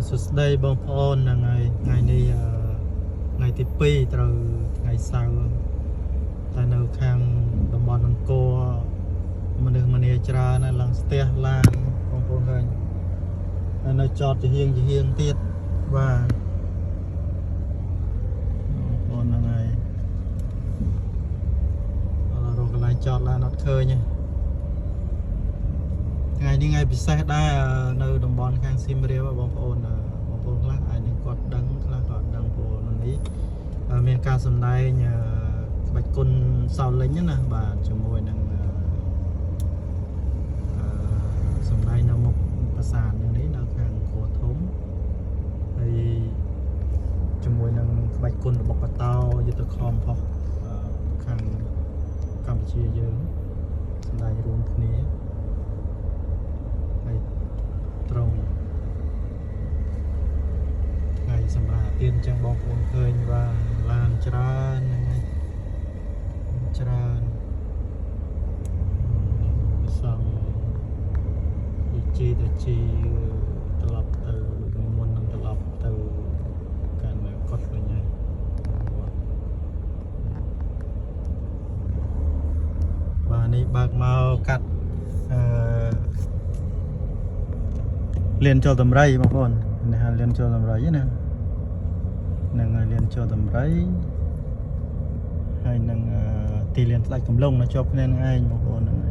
សួស្តីបងប្អូនហ្នឹងហើយថ្ងៃនេះថ្ងៃទី2ត្រូវថ្ងៃសៅរ៍តែនៅខាងតំបន់អង្គរមនុស្សម្នាច្រើនណាស់ឡើងស្ទះឡានបងប្អូនឃើញហើយនៅចតជាហៀងជាហៀងទៀតបាទបងប្អូនហ្នឹងហើយអត់រកកន្លែងចតឡានអត់ឃើញទេថ្ងៃនេះថ្ងៃពិសេសដែរនៅតំបន់ខាងសៀមរាបបងប្អូនបងប្អូនខ្លះអាចនឹងគាត់ដឹងខ្លះក៏អត់ដឹងព្រោះនៅនេះមានការសម្ដែងក្បាច់គុណសោលិញណាបាទជាមួយនឹងសម្ដែងនៅមុខប្រាសាទនេះនៅខាងអង្គរធំហើយជាមួយនឹងក្បាច់គុណរបស់កតោយុទ្ធខំផុសខាងកម្ពុជាយើងសម្ដែងរួមគ្នាហើយត្រង់ថ្ងៃសម្រាប់ទៀនអញ្ចឹងបងប្អូនឃើញว่าឡានច្រើនហ្នឹងហើយច្រើនវិសងយជីទៅជីត្រឡប់ទៅមុននឹងត្រឡប់ទៅកាន់កត់វិញហើយបាទនេះបើកមកកាត់អឺលៀនចូលតម្រៃបងប្អូននេះហៅលៀនចូលតម្រៃណាហ្នឹងហើយលៀនចូលតម្រៃហើយនឹងទីលានស្ដេចកំឡុងនៅជាប់គ្នានឹងឯងបងប្អូនហ្នឹងហើយ។